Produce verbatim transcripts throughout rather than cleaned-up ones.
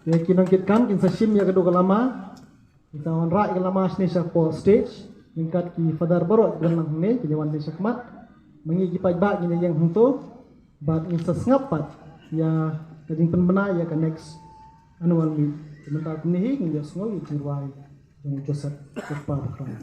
Ïa ki nongkitkam kin sa shim ïa ka duh ka lama. Kin sa wanrah ïa ka lama shane sha por stage. Ryngkat ki father baroh ki ban lang hangne, kin ïa wan hangne sha khmat. Ma ngi ki paidbah ngin ïa ïeng hangto. Bad ngin sa sngap pat ïa ka jingpynbna ïa ka next annual meet. Te mynta kumne hi ngin ïa sngew ïa ka jingrwai jong u Joseph Kyrpad Bakhrong.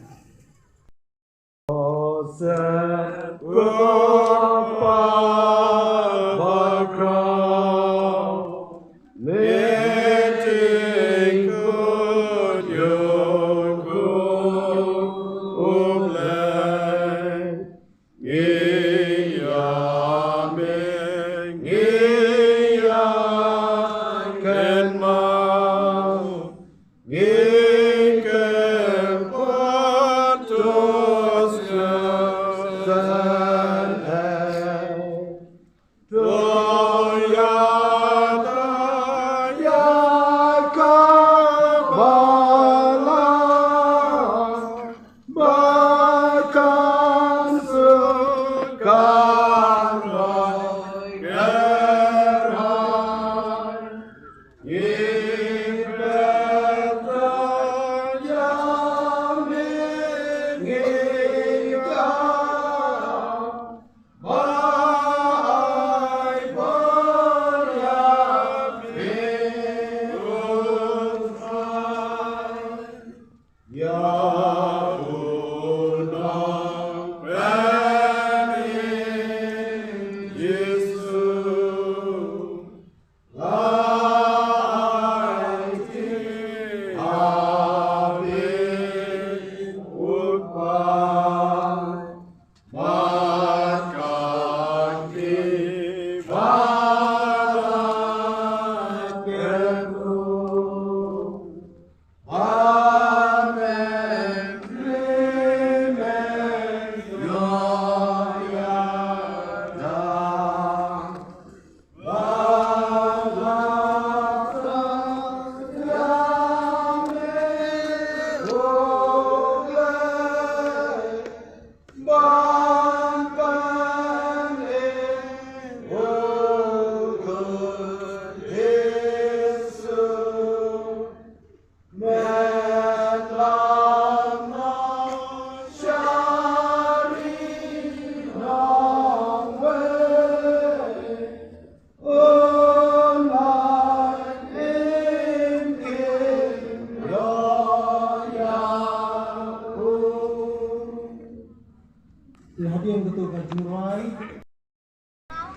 Te hadien katu ka jingrwai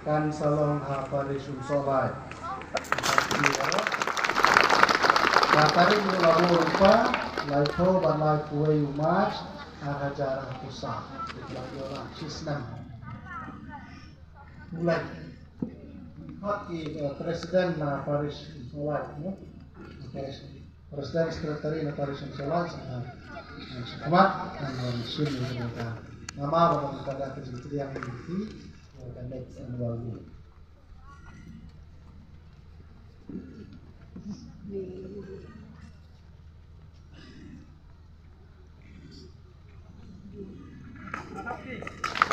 kan sa long ha parish Umsohlai. Ka tarik u la bud u pa, laiphew bad laiphew wei u March, ar hajar arphew saw. Shi snem. Mulai. Hot ki, eh, president na parish Umsohlai, no? Parish, president secretary na parish Umsohlai, sa, sa, sa, khmat, dan, eh, shim ni ka. Nama ba ba ka da ka jingkriang ni ki, eh, ka next annual ni.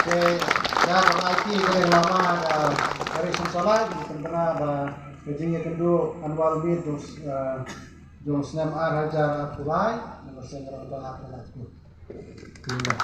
Te, ïa, ka aiti ka dei lama da ka Parish Umsohlai, ki pynbna ba ka jingïakynduh annual meet jong, eh, jong snem ar hajar arphew lai, na ka seng Ramadan arphew lai. Te, ïa.